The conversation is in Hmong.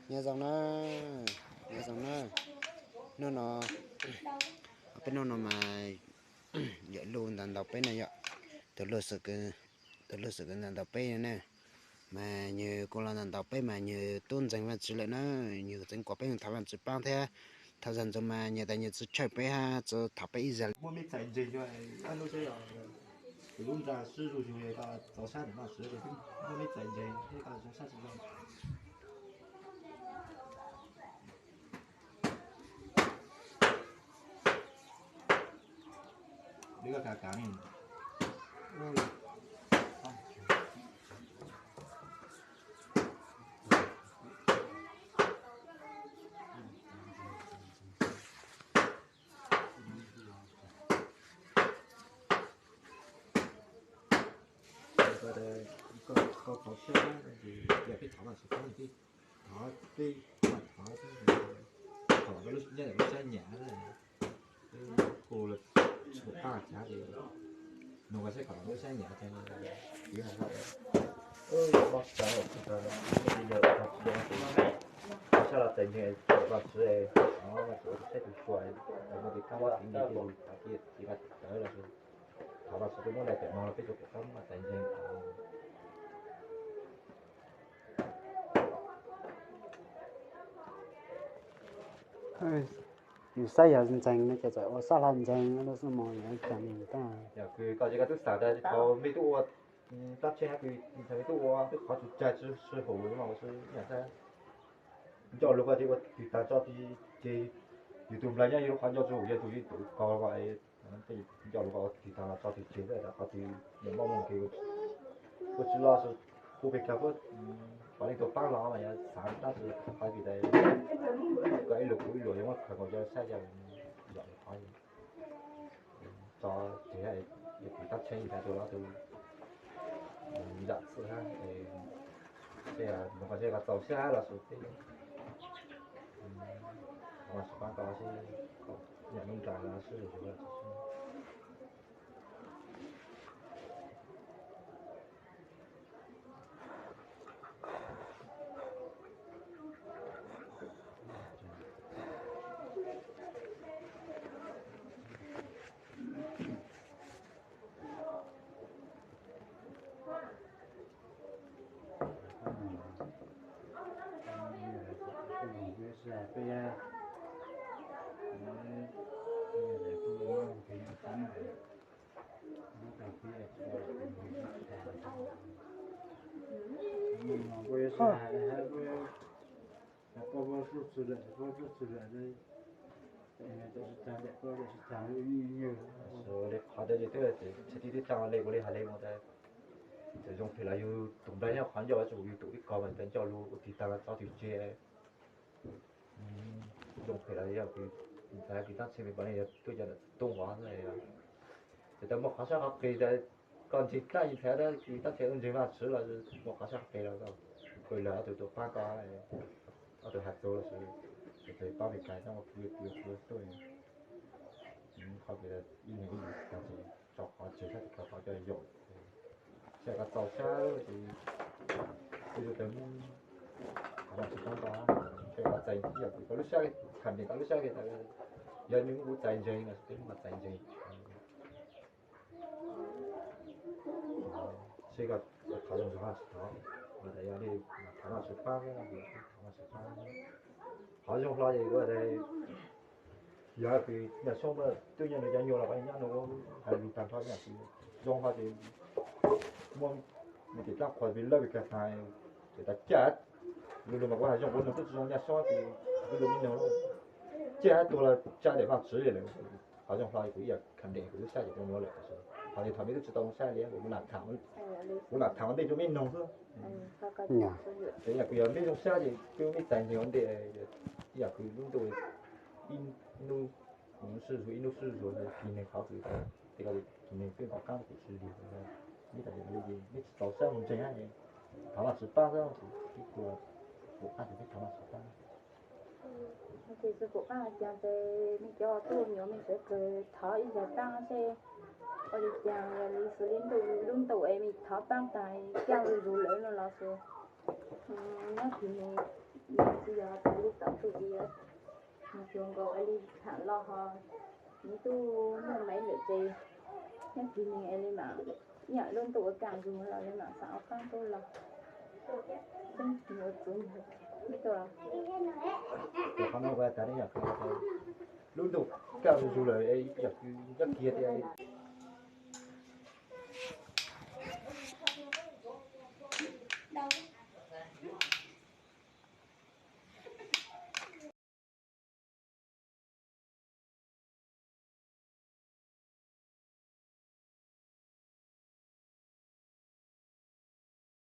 Nyob zoo na, nyob zoo na. Hnub no, peb hnub no mas yawm luj ntaus ntaus peb na yom. Tus luj xwm, tus luj xwm kws ntaus ntaus peb na, mas nws kuj los ntaus ntaus peb mas nws tub ntseeg Vaajtswv lawm na, nws txeev kom peb thav Vaajtswv paab thiab. Thaum zag ntxuv mas nyias tas nyias tsi tshawj peb hab tsi tham peb ib zag li. Muaj mej txais ntseeg, lub ntxa sib zuj zus, txaus sab ntawm Vaajtswv, muaj mej txais ntseeg, zoo sab tsi zoo. Koj txaus siab, yog peb thov Vajtswv paab, thov peb, thov, thov lub, nyob lub sab nyam, kuv tshuav paj cav es nug koj saib kom lub sab nyam kuv hais, mob sab los txais ntseeg, Vajtswv, Vajtswv saib tus suav, muaj tus kab mob kev ntseeg, tus txiv, txiv Vajtswv los sis thov Vajtswv tuaj muab daim tawm no los peb tsuas pom qab muaj txais ntseeg. Yus saib yog ntseeg no ces txawm ua sab hlo ntseeg no xwb mas yog cas nws tag. Yog kws koj tsis, koj tub xav tas tsis tau mej tub ua, tab tsheb hab kws ntxhais mej tub ua twb qhov tsis cai tsis sib haum mas ua si yam tab. Nco lug koj tsis ua tig tag tso tig ceg, yus tus nplaig nyob yus lub qhov nco tsis haum yog tus yus tus kaus, nco lug koj ua tig tag los tso tig ceg xwb, qhov twg nws mob moog kev kuj tsis los, kuj pes kag puab, puav leej tuaj paab los mas yog xav tab sis qhov twg tas koj ib lus kuv ib lus yuav muab khaws nkaus cov saib yam qhov tso tig, yog tus tab tsheb tas tus los tus zam xwb hab, es nug koj seb koj txaus siab los sis peb, los sis paab koj seb, yam nub nraag los sib zuj zus. Qhov tawd ces twb tsis tau le kuv li hais le mus tas, txawm zoo phem los yus tus nplaig nyob qhov ncauj, tsuas yus tus ib kog mas tas nco lug ua tig tag los tso tig ceg. Zoo phem los yog kws ntxhais kws tab tsheb me pas ne yog tuaj cov tub vov xwb, ces tas muaj qhov sab qhov qis tas koj ntseeg dlaab ntxhais tab kws tab tsheb ntseeg Vaajtswv los muaj qhov sab qhov qis los koj, kws lawv ob tug tuaj paab koj, ob tug has txug los sis paab Meskas coj ua kwv tuaj, qhov kws ib leeg ib lus tag tso qhov tseg sab tes kawg qhov coj yaum, saib koj txaus sab ces kuj yuav tau muab qhov no tsis tau ntau, saib koj txais ib yam kws koj lub sab li, kham nteem koj lub sab li tas, yog nws muab kuv txais ntseeg los sis peb muab koj txais ntseeg. Seb koj thov zoo zog los tsis thov, los tas yog li thov Vaajtswv paab, thov Vaajtswv paab. Qhov zoo hlo ces kuv tas yog kws nyaj xyoob twb nyob nws cov nyuag los koj nyob nws hais lus tag nrho, zoo hlo ces muab nws tim dlaab qhuas pes lawb pes kag tas, ces tas caj, lus lus mas kuv hais zoo kuv nug twb tsis zoo, nyaj xyoob ces kuv lus me nug, caj tuag los tsa daim Vaajtswv li lawm. Qhov zoo hlo kuv ib yam kham nteem kuv lub sab ces kuv yuav lawm, qhov ntawd thaum me twb tsis tau zoo sab li, kuv lam tham ua ntej rua mej noog xwb. Ces yog kuv yog mej zoo sab ces twb mej txais ntseeg ua ntej, ib yam kws lub ntuj ib hnub sib zuag ib hnub sib zuag, kis neeg qhov kws tas, tej ko kis neeg twb nkaum qaab kuv sib zuag, mej tas li mej tsis txaus sab mus ntseeg hab, thov Vaajtswv paab xwb, kuv kuj, kuv qaab kuv peb thov Vaajtswv paab. Ces tsis pum qaab cas ces mej cov tub me nyuam mej sawv kws thov ib zag paab seb ua li cas, yog li xws li ntuj lub ntuj es mej thov paab tas caj zuj zus lawm no los sis nyob kis neeg Tsis yog tas li tom tub tsis yog, nws tsuas nkaus li tham los ho, nws tub muaj maiv lawm ces nyob tsis neeg es li mas, ib yam lub ntuj ua kaj zus los li mas xav ua qaab tub los, xeeb nws ua txwv nws ua tub los. Qhov no ua tas li yog lub ntuj kaj zus zus lawm, yog kws nyob kiag tias